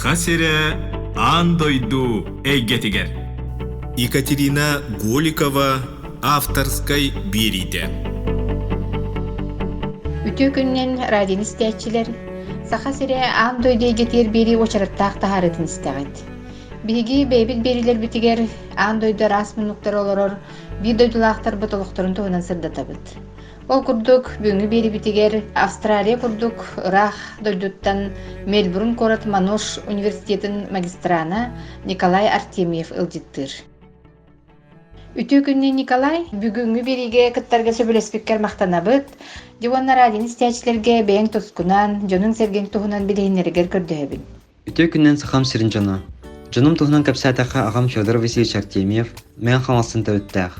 Саха сирэ аан дойду эйгэтигэр. Екатерина Голикова авторскай биэриитэ. Үтүө күнүнэн радионы истээччилэр! Саха сирэ аан дойду эйгэтигэр биэрии уочараттаах таһаарыытын истэҕит. Биһиги бэйэбит биэриилэрбитигэр аан дойду араас муннуктара олорор биир дойдулаахтарбыт олохторун туһунан сырдатабыт. Ол курдук, бүгүҥҥү биэрибитигэр Австралия курдук ыраах дойдуттан Мельбурн куорат Манош университетын магистрана Николай Артемьев ыалдьыттыыр. Үтүө күннэн Николай, бүгүҥҥү биэриигэ кыттарга сөбүлэспиккэр махтанабыт. Дьэ уонна радионы истээччилэргэ бэйэҥ тускунан, дьонуҥ-сэргэҥ туһунан билиһиннэригэр көрдөһөбүн. Үтүө күнүнэн Сахам сирин дьоно! Дьонум туһунан кэпсээтэххэ аҕам Федор Васильевич Артемьев Мэҥэ Хаҥаластан төрүттээх.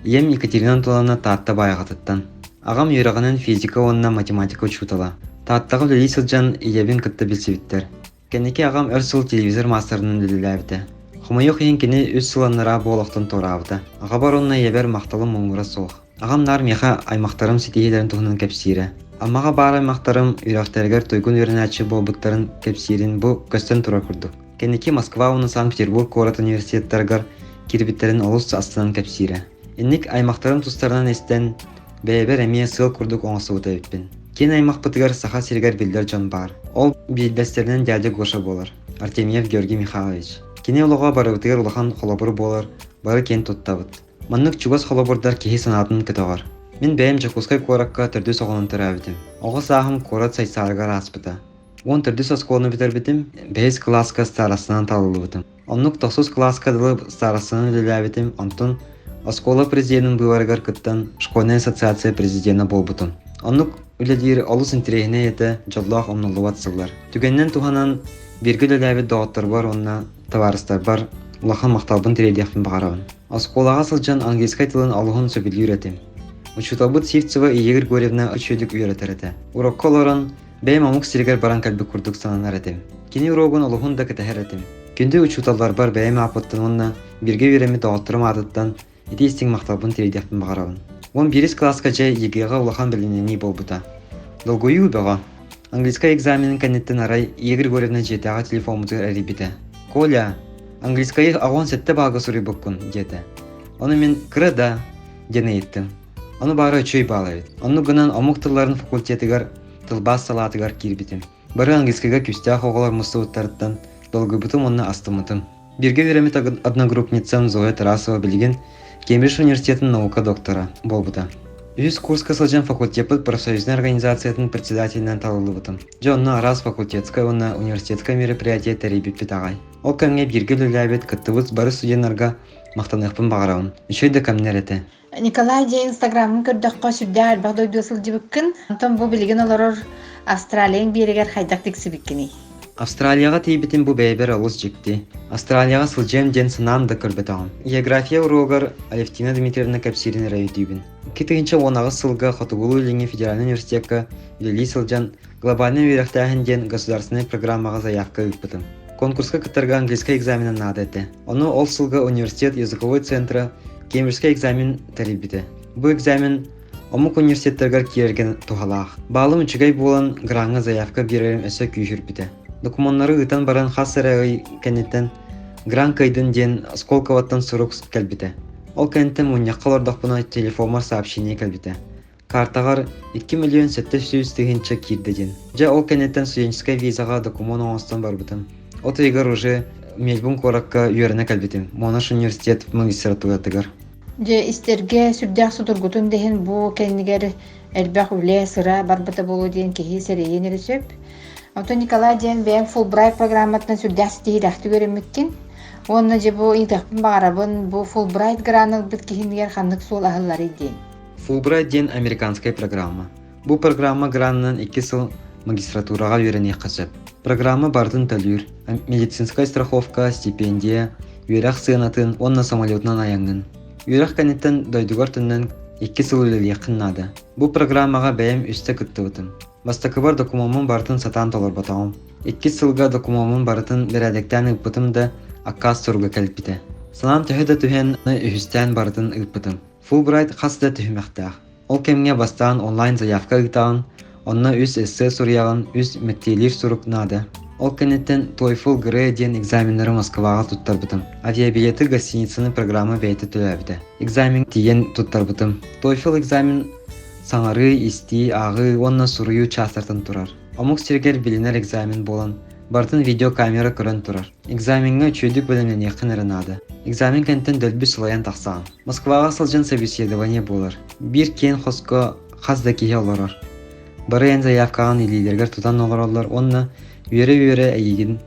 Ийэм Екатерина Антоновна Таатта Баайаҕатыттан. Аҕам үөрэҕинэн физика уонна математика учуутала. Тааттаҕа үлэлии сылдьан ийэбин кытта билсибиттэр. Кэнники аҕам өр сыл телевизор маастарынан үлэлээбитэ. Хомойуох иһин кини үс сыл анараа бу олохтон туораабыта. Аҕабар уонна ийэбэр махталым муҥура суох. Аҕам наар миэхэ аймахтарым ситиһиилэрин туһунан кэпсиирэ. Аммаҕа баар аймахтарым үөрэхтэригэр туйгун үөрэнээччи буолбуттарын кэпсиирин бу көстөн турар курдук. Кэнники Москва уонна Санкт-Петербург куорат университеттарыгар киирбиттэрин олус астынан кэпсиирэ. Инник аймахтарым тустарынан истэн, бэйэбэр эмиэ сыал курдук оҥостубут эбиппин. Киэн аймахпытыгар Саха сиригэр биллэр дьон баар. Ол биирдэстэринэн дядя Гоша буолар, Артемьев Георгий Михайлович. Кини олоҕо барыбытыгар улахан холобур буолар, бары киэн туттабыт. Маннык чугас холобурдар киһи санаатын көтөҕөр. Мин бэйэм Дьокуускай куоракка төрдүс оҕонон төрөөбүтүм. Оҕо сааһым куорат Сайсаарыгар ааспыта. 14 оскуоланы бүтэрбитим, бэһис кылааска старостанан талыллыбытым. Оннук тохсус кылааска дылы старостанан үлэлээбитим, онтон оскуола президенин быыбарыгар кыттан школьнай ассоциация президенэ буолбутум. Оннук үлэлиир олус интэриэһинэй этэ, дьоллоох умнуллубат сыллар. Түгэнинэн туһанан бииргэ үлэлээбит доҕотторбор уонна табаарыстарбар улахан махталбын тириэрдиэхпин баҕарабын. Оскуолаҕа сылдьан английскай тылын олуһун сөбүлүүр этим. Учууталбыт Сивцева Ия Григорьевна үчүгэйдик үөрэтэр этэ. Урокка олорон, бэйэм омук сиригэр баран кэлбит курдук сананар этим. Кини уруогун олуһун да кэтэһэр этим. Күндү учууталларбар бэйэм ааппыттан уонна бииргэ үөрэммит доҕотторум аатыттан ити истиҥ махталбын тириэрдиэхпин баҕарабын. 11 кылааска дьэ ЕГЭ-ҕэ улахан бэлэмнэнии буолбута. Долгуйуу бөҕө. Английскай экзаменын кэнниттэн арай Ия Григорьевна дьиэтээҕи телефоммутугар эрийбитэ. «Коля, английскайы 87 баалга суруйбуккун» диэтэ. Ону мин «Кыра да» диэн ыйыттым. Ону баара үчүгэй баал эбит. Оннук гынан омук тылларын факультетыгар тылбаас салаатыгар киирбитим. Бары английскайга күүстээх оҕолор мустубуттарыттан долгуйбутум уонна астыммытым. Бииргэ үөрэммит одногруппницам Зоя Тарасова билигин Кембридж университетын наука доктора буолбута. Үһүс курска сылдьан факультеппыт профсоюзнай организациятын председателинэн талыллыбытым. Дьэ онно араас факультетскай уонна университетскай мероприятие тэрийбиппит аҕай. Ол кэмҥэ бииргэ үлэлээбит, кыттыбыт бары студеннарга махтаныахпын баҕарабын. Үчүгэй да кэмнэр этэ. Николай дьэ инстаграмын көрдөххө сүрдээх элбэх дойдуга сылдьыбыккын. Онтон бу билигин олорор Австралияҥ биэригэр хайдах тиксибиккиний? Австралияҕа тиийбитим бу бэйэбэр олус дьикти. Австралияҕа сылдьыам диэн санаам да көрбөтөҕүм. География уруогар Алевтина Дмитриевна кэпсиирин эрэ өйдүүбүн. 2018 сылга Хотугулуу-Илиҥҥи федеральнай университекка үлэлии сылдьан глобальнай үөрэхтээһин диэн государственнай программаҕа заявка ыыппытым. Конкурска кыттарга английскай экзамены наада этэ. Ону ол сылга университет языковой центра Кембриджскэй экзамен тэрийбитэ. Бу экзамен омук университеттарыгар киирэргэ туһалаах. Баалым үчүгэй буолан граҥҥа заявка биэрэрим өссө күүһүрбүтэ. Докумуоннары ыытан баран хас эрэ ый кэнниттэн грант кыайдын диэн Сколковоттан сурук кэлбитэ. Ол кэнниттэн мунньахха олордохпуна телефоммар сообщение кэлбитэ. Картаҕар 2 700 000 киирдэ диэн. Дьэ ол кэнниттэн студенческай визаҕа докумуон оҥостон барбытым. От ыйыгар уже Мельбурн куоракка үөрэнэ кэлбитим, Монаш университет магистратуратыгар. Дьэ истэргэ сүрдээх судургутун да иһин бу кэннигэр элбэх үлэ, сыра барбыта буолуо диэн киһи сэрэйиэн эрэ сөп. Оттон Николай диэн бэйэҥ Фулбрайт программатынан сүрдээх ситиһиилээхтик үөрэммиккин. Уонна дьэ бу ыйытыахпын баҕарабын, бу Фулбрайт граны ылбыт киһинигэр ханнык суол аһылларый диэн. Фулбрайт диэн американскай программа. Бу программа гранынан 2 сыл магистратураҕа үөрэниэххэ сөп. Программа барытын төлүүр: медицинскай страховка, стипендия, үөрэх сыанатын уонна самолетунан айаҥҥын. Үөрэх кэнниттэн дойдугар төннөн 2 сыл үлэлиэххин наада. Бу программаҕа бэйэм үстэ кыттыбытым. Бастакыбар докумуоммун барытын сатаан толорботоҕум. Иккис сылга докумуоммун барытын бэрээдэктээн ыыппытым да, аккаас суруга кэлбитэ. Санаам төһө да түһэн, үһүстээн барытын ыыппытым. Фулбрайт хас да түһүмэхтээх. Ол кэмҥэ бастаан онлайн заявка ыытаҕын, онно үс эссе суруйаҕын, үс мэктиэлиир сурук наада. Ол кэнниттэн TOEFL ГРЭ диэн экзаменнары Москваҕа туттарбытым. Авиабилеты гостиницаны программа бэйэтэ төлөөбүтэ. Экзамен тиийэн туттарбытым. TOEFL экзамен саҥарыы, истии, ааҕыы уонна суруйуу чаастартан турар. Омук сиригэр билинэр экзамен буолан, барытын видеокамера көрөн турар. Экзамеҥҥа үчүгэйдик бэлэмнэниэххин эрэ наада. Экзамен кэнниттэн дөлбү сылайан тахсаҕын. Москваҕа сылдьан собеседование буолар. Биир киэҥ хоско хас да киһи олорор. Бары эн заявкаҕын илиилэригэр тутан олороллор уонна үөрэ-үөрэ эйигин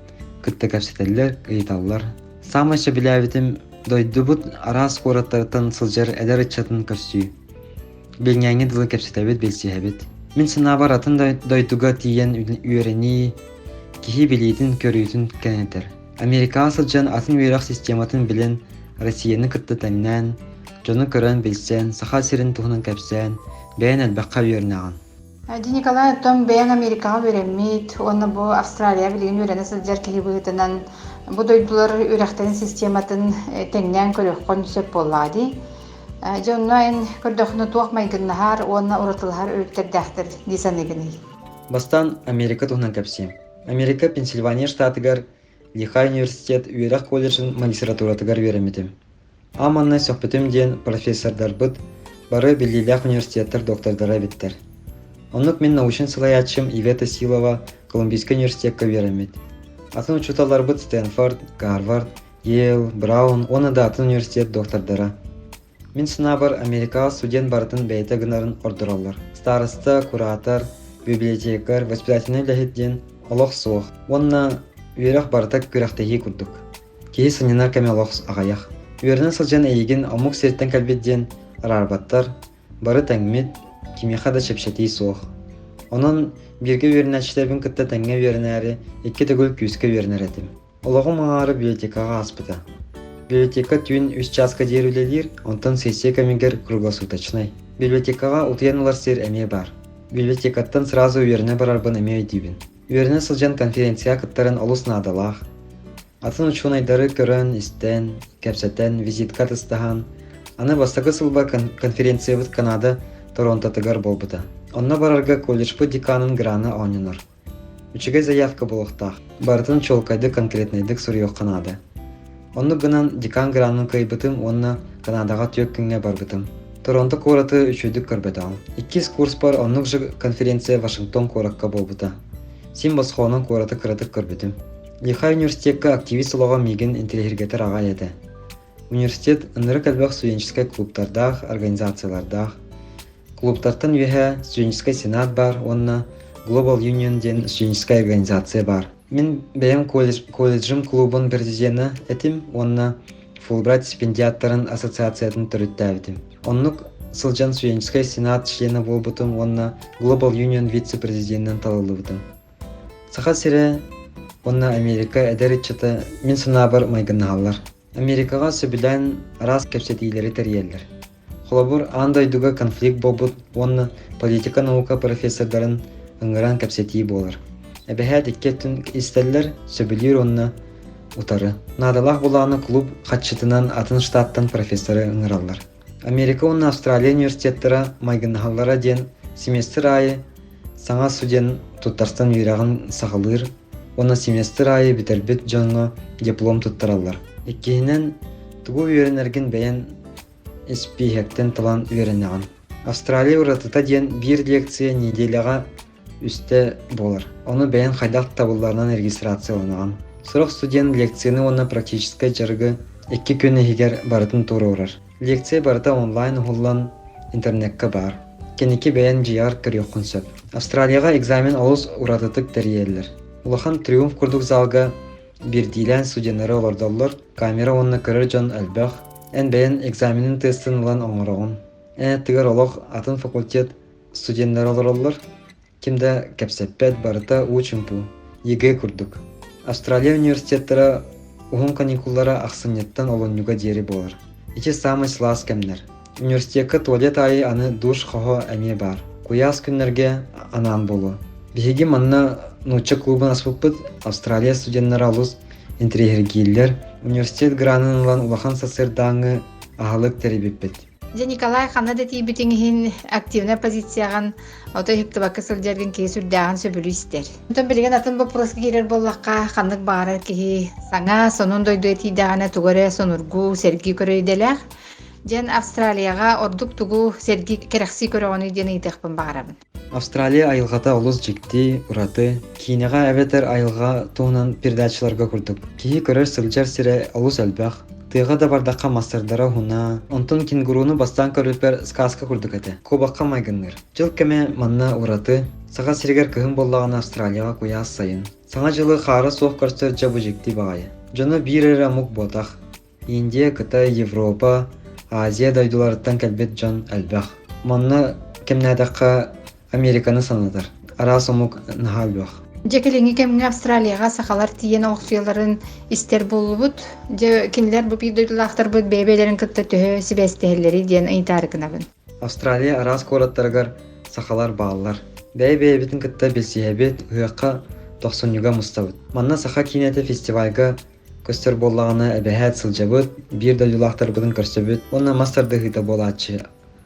кытта кэпсэтэллэр, ыйыталлар. Саамай сөбүлээбитим дойдубут араас куораттарыттан сылдьар эдэр ыччатын көрсүү. Билиҥҥээҥҥи дылы кэпсэтэбит, билсиһэбит. Мин санаабар атын дойдуга тиийэн үөрэнии киһи билиитин-көрүүтүн кэҥэтэр. Америкаҕа сылдьан атын үөрэх систематын билэн, Россияны кытта тэҥнээн, дьону көрөн билсэн, Саха сирин туһунан кэпсээн, бэйэн элбэххэ үөрэнэҕин. Ди Николай, оттон бэйэҥ Америкаҕа үөрэммит уонна бу Австралия билигин үөрэнэ сылдьар киһи быһыытынан бу дойдулар үөрэхтэрин систематын тэҥнээн көрүөххүн сөп буоллаҕа дии. Дьэ онно эн көрдөххүнэ туох майгыннаһар уонна уратылаһар өрүттэрдээхтэр дии саныыгыный? Бастаан Америка туһунан кэпсиэм. Америка Пенсильвания штатыгар Лихай университет үөрэх колледжын магистратуратыгар үөрэммитим. Аан маҥнай сөхпүтүм диэн профессордарбыт бары биллиилээх университеттар доктордара эбиттэр. Оннук мин научнай салайааччым Ивета Силова Колумбийскай университекка үөрэммит. Атын учууталларбыт Стэнфорд, Гарвард, Йейл, Браун уонна да атын университет доктордара. Мин санаабар, Америкаҕа студент барытын бэйэтэ гынарын ордороллор. Староста, куратор, библиотекарь, воспитательнай үлэһит диэн олох суох. Уонна үөрэх барыта күрэхтэһии курдук. Киһи сынньанар кэмэ олох аҕыйах. Үөрэнэ сылдьан эйигин омук сириттэн кэлбит диэн араарбаттар, бары тэҥмит, кимиэхэ да чэпчэтии суох. Онон бииргэ үөрэнээччилэрбин кытта тэҥҥэ үөрэнээри икки төгүл күүскэ үөрэнэр этим. Олоҕум аҥаара библиотекаҕа ааспыта. Библиотека түүн үс чааска диэри үлэлиир, онтон сессия кэмигэр круглосуточнай. Библиотекаҕа утуйан ылар сир эмиэ баар. Библиотекаттан сразу үөрэнэ барарбын эмиэ өйдүүбүн. Үөрэнэ сылдьан конференцияҕа кыттарын олус наадалаах. Атын учуонайдары көрөн, истэн, кэпсэтэн, визитка атастаһан, аны бастакы сылбар конференциябыт Канада Торонтотыгар буолбута. Онно барарга колледжпыт деканын грана оонньонор. Үчүгэй заявка буолуохтаах, барытын чуолкайдык конкретнайдык суруйуохха наада. Оннук гынан декан гранын кыайбытым уонна Канадаҕа түөрт күҥҥэ барбытым. Торонто куораты үчүгэйдик көрбөтөҕүм. Иккис курспар оннук же конференция Вашингтон куоракка буолбута. Син босхоонон куораты кыратык көрбүтүм. Лихай университекка активист олоҕо миигин интэриэһиргэтэр аҕай этэ. Университет ынырык элбэх студенческай клубтардаах, организациялардаах. Клубтартан үөһэ студенческай сенат баар уонна Global Union диэн студенческай организация баар. Мин бэйэм колледжым клубун президенэ этим уонна Фулбрайт стипендиаттарын ассоциациятын төрүттээбитим. Оннук сылдьан студенческай сенат членэ буолбутум уонна Global Union вице-президенинэн талыллыбытым. Саха сирэ уонна Америка эдэр ыччата мин санаабар майгыннаһаллар. Америкаҕа сөбүлээн араас кэпсэтиилэри тэрийэллэр. Холобур, аан дойдуга конфликт буолбут уонна политика наука профессордарын ыҥыран кэпсэтии буолар. Эбэһээт икки өттүн истэллэр, сөбүлүүр уонна утары. Наадалаах булааны клуб хаччытынан атын штаттан профессоры ыҥыраллар. Америка уонна Австралия университеттара майгыннаһаллара диэн семестр аайы саҥа студент туттарсан үөрэҕин саҕалыыр уонна семестр аайы бүтэрбит дьоҥҥо диплом туттараллар. Иккиһинэн, тугу үөрэнэргин бэйэн испииһэктэн талан үөрэнэҕин. Австралия уратыта диэн биир лекция неделяҕа үстэ буолар. Ону бэйэн хайдах табылларынан регистрацияланаҕын. Сорох студент лекцияны уонна практическай дьарыгы икки күн иһигэр барытын туруорар. Лекция барыта онлайн уһуллан интернекка баар. Кэнники бэйэн дьиэҕэр көрүөххүн сөп. Австралияҕа экзамен олус уратытык тэрийэллэр. Улахан триумф курдук залга биирдиилээн студеннары олордоллор, камера уонна көрөр дьон элбэх. Эн бэйэн экзаменын тестын ылан оҥороҕун. Эн аттыгар олох атын факультет студеннара олороллор, ким да кэпсэппэт, барыта уу-чумпу, ЕГЭ курдук. Австралия университеттара уһун каникуллара ахсынньыттан олунньуга диэри буолар. Ити саамай сылаас кэмнэр. Университекка туалет аайы аны душ хоһо эмиэ баар. Куйаас күннэргэ анаан буолуо. Биһиги манна нуучча клубун аспыппыт, Австралия студеннара олус интэриэһиргииллэр. Университет гранын ылан улахан сарсыардааҥҥы аһылык тэрийбиппит. Дьэ, Николай, ханна да тиийбитиҥ иһин активнай позицияҕын отой ыһыктыбакка сылдьаргын киһи сүрдээҕин сөбүлүү истэр. Онтон билигин атын боппуруоска киирэр буоллахха, ханнык баҕарар киһи саҥа, сонун дойдуга тиийдэҕинэ тугу эрэ сонургуу, сэргии көрөр идэлээх. Дьэн Австралияҕа ордук тугу сэргии кэрэхсии көрөҕүнүй диэн ыйытыахпын баҕарабын. Австралия айылҕата олус дьикти, ураты. Киинэҕэ эбэтэр айылҕа туһунан передачаларга курдук. Киһи көрөр сылдьар сирэ олус элбэх. Тыаҕа да бардахха мастардара уһуна, онтон кенгуруну бастаан көрбүппэр сказка курдук этэ. Куобахха майгынныыр. Дьыл кэмэ манна ураты. Саха сиригэр кыһын буоллаҕына Австралияҕа куйаас сайын. Саҥа дьылы хаара суох көрсөр дьэ бу дьикти баҕайы. Дьоно биир эрэ омук буотах. Индия, Кытай, Европа, Азия дойдуларыттан кэлбит дьон элбэх. Манна кэмнээтэххэ Американы санатар. Араас омук наһаа элбэх. Дьэ кэлиҥҥи кэмҥэ Австралияҕа сахалар тиийэн олохсуйалларын истэр буоллубут. Дьэ кинилэр бу биир дойдулаахтарбыт бэйэ-бэйэлэрин кытта төһө сибээстэһэллэрий диэн ыйытаары гынабын. Австралия араас куораттарыгар сахалар бааллар. Бэйэ-бэйэбитин кытта билсиһэбит, ыһыахха тохсунньуга мустабыт. Манна саха киинэтэ фестивальга Көстөр буоллаҕына эбэһээт сылдьабыт, биир дойдулаахтарбытын көрсөбүт уонна мас тардыһыыта буолааччы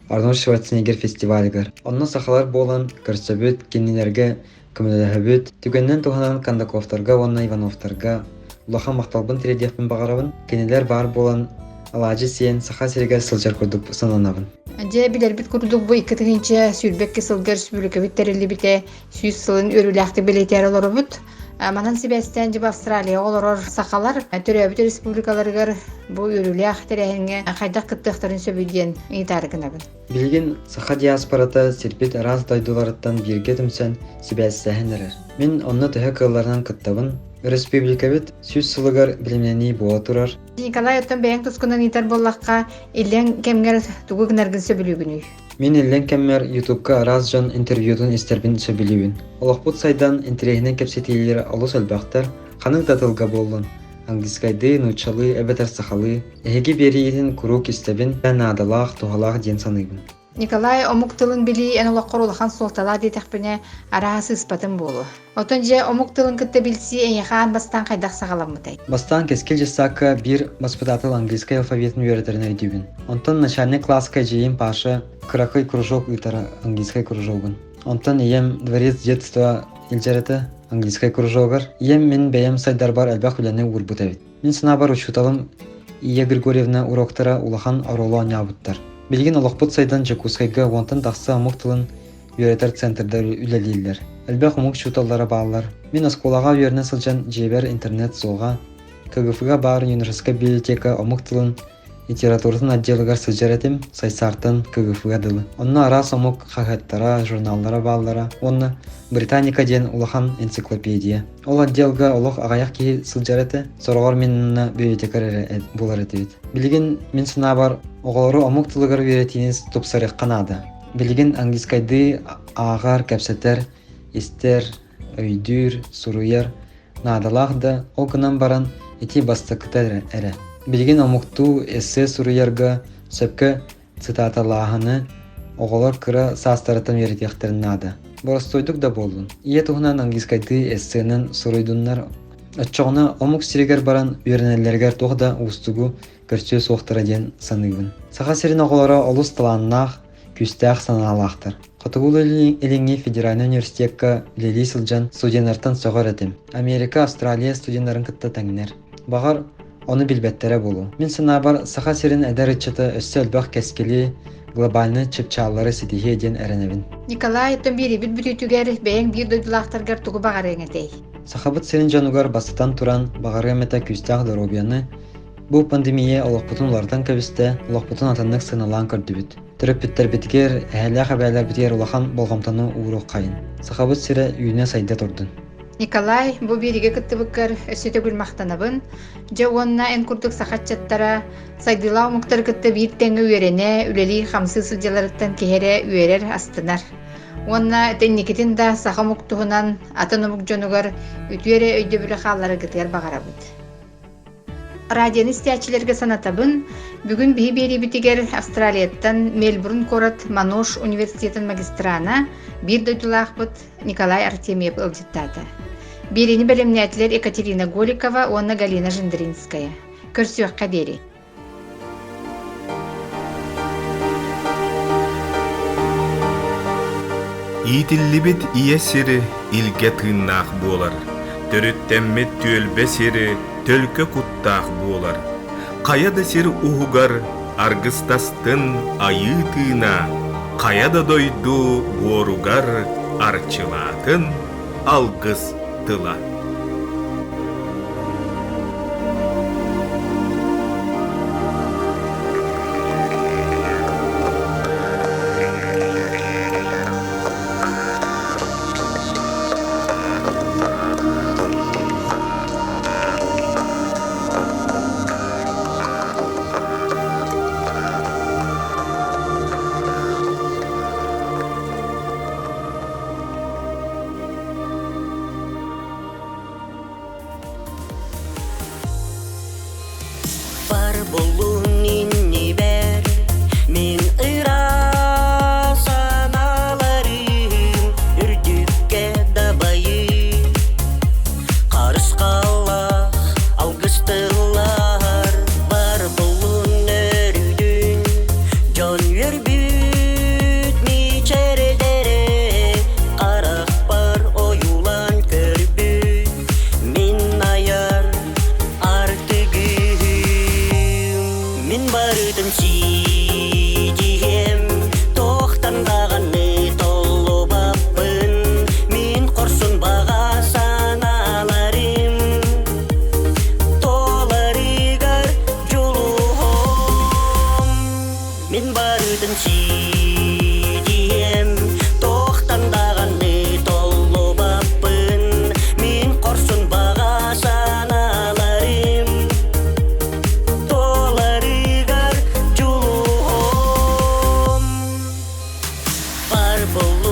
Арнольд Шварценеггер фестивалыгар. Онно сахалар буолан көрсөбүт, кинилэргэ көмөлөһөбүт. Түгэнинэн туһанан Кондаковтарга уонна Ивановтарга улахан махталбын тириэрдиэхпин баҕарабын. Кинилэр баар буолан алаадьы сиэн Саха сиригэр сылдьар курдук сананабын. Дьэ, билэрбит курдук бу 2022 сылга республикабыт тэриллибитэ 100 сылын үөрүүлээхтик бэлиэтээр олоробут. Манан сибээстээн дьэ Австралияҕа олорор сахалар төрөөбүт республикаларыгар бу үөрүүлээх тэрээһиҥҥэ хайдах кыттыахтарын сөбүй диэн ыйытаары гынабын. Билигин саха диаспората сирбит араас дойдуларыттан бииргэ түмсэн сибээстэһэн эрэр. Мин онно төһө кыалларынан кыттабын. Өрөспүүбүлүкэбит 100 сылыгар бэлэмнэнии буола турар. Николай, оттон бэйэҥ тускунан ыйытар буоллахха, иллэҥ кэмҥэр тугу гынаргын сөбүлүүгүнүй? Мин иллэҥ кэммэр Ютубка араас дьон интервьютун истэрбин сөбүлүүбүн. Олохпут сайдан, интэриэһинэй кэпсэтиилэр олус элбэхтэр, ханнык да тылга буоллун, английскайдыы, нууччалыы эбэтэр сахалыы. Эһиги биэриигитин куруук истэбин, наадалаах, туһалаах диэн саныыбын. Николай, омук тылын билии эн олоххор улахан суолталаах диэтэхпинэ, арааһа сыыспатым буолуо. Оттон дьэ омук тылын кытта билсии эйиэхэ аан бастаан хайдах саҕаламмытай? Бастаан Кэскил дьыссаакка биир баспытаатал английскай алфавитын үөрэтэрин өйдүүбүн. Онтон начальнай кылааска эдьиийим Паша кыракый кружок ыытара английскай кружогун. Онтон ийэм дворец детства илдьэр этэ английскай кружогар. Ийэм мин бэйэм сайдарбар элбэх үлэни уурбут эбит. Мин санаабар учууталым Ия Григорьевна уроктара улахан оруолу оонньообуттар. Билигин олохпут сайдан Дьокуускайга уонтан тахса омук тылын үөрэтэр центрдар үлэлииллэр. Элбэх омук учууталлара бааллар. Мин оскуолаҕа үөрэнэ сылдьан дьиэбэр интернет суоҕа. КГФ-га баар юношескай библиотека омук тылын литературатын отделыгар сылдьар этим, Сайсаартан КГФ-га дылы. Онно араас омук хаһыаттара, журналлара бааллара уонна Британика диэн улахан энциклопедия. Ол отделга олох аҕыйах киһи сылдьар этэ, сороҕор мин онно библиотекарь эрэ буолар этибит. Билигин мин санаабар, оҕолору омук тылыгар үөрэтиини тупсарыахха наада. Билигин английскайдыы ааҕар, кэпсэтэр, истэр, өйдүүр, суруйар наадалаах да, ол гынан баран ити бастакыта эрэ. Билигин омуктуу эссе суруйарга сөпкө цитаталааһыны оҕолор кыра саастарыттан үөрэтиэхтэрин наада. Боростуойдук да буоллун. Ийэ туһунан английскайдыы эссенэн суруйдуннар, оччоҕуна омук сиригэр баран үөрэнэллэригэр туох да уустугу көрсүө суохтара диэн саныыбын. Саха сирин оҕолоро олус талааннаах, күүстээх санаалаахтар. Хотугулуу-Илиҥҥи федеральнай университекка үлэлии сылдьан студеннартан сөҕөр этим. Америка, Австралия студеннарын кытта тэҥнэр. Баҕар, ону билбэттэрэ буолуо. Мин санаабар, Саха сирин эдэр ыччата өссө элбэх кэскили, глобальнай чыпчааллары ситиһиэ диэн эрэнэбин. Николай, оттон биэриибит бүтүүтүгэр бэйэҥ биир дойдулаахтаргар тугу баҕарыаҥ этэй? Сахабыт сирин дьонугар бастатан туран баҕарыам этэ күүстээх доруобуйаны, Бу пандемия олохпутун уларытан кэбистэ, олохпутун атыннык сыаналаан көрдүбүт. Төрөппүттэрбитигэр, эһээлээх эбээлэрбитигэр улахан болҕомтону ууруоххайын. Сахабыт сирэ үүнэ-сайда турдун. Николай, бу биэриигэ кыттыбыккар өссө төгүл махтанабын. Дьэ уонна эн курдук саха ыччаттара сайдыылаах омуктары кытта биир тэҥҥэ үөрэнэ, үлэлии-хамсыы сылдьалларыттан киһи эрэ үөрэр, астынар. Уонна инникитин да саха омук туһунан атын омук дьонугар үтүө эрэ өйдөбүлү хааллараргытыгар баҕарабыт. Радионы истээччилэргэ санатабын, бүгүн биһи биэриибитигэр Австралияттан Мельбурн куорат Манош университетын магистрана, биир дойдулаахпыт Николай Артемьев ыалдьыттаата. Биэриини бэлэмнээтилэр Екатерина Голикова уонна Галина Жендринская. Көрсүөххэ диэри. Иитиллибит ийэ сири илгэ тыыннаах буолар, төрүттэммит түөлбэ сири төлкө куттаах буолар. Хайа да сир уһугар аргыстастын айыы тыына, хайа да дойду буоругар арчылаатын алгыс тыла. Бар булун иннибэр мин ыра санааларым үрдүккэ дабайыы Харысхаллаах алгыс тыллар бар булун өрүдүн дьон үөрбүт мичээрдэрэ харахпар ойуулан көрбүт мин айар артыгым мин барытын сиидиһиэм туохтан даҕаны толлубаппын мин хорсун баҕа санааларым толарыгар дьулуһум Мин барытын сиидиэм, туохтан даҕаны толлубаппын, мин хорсун баҕа санааларым туоларыгар дьулуһум. Бар булун.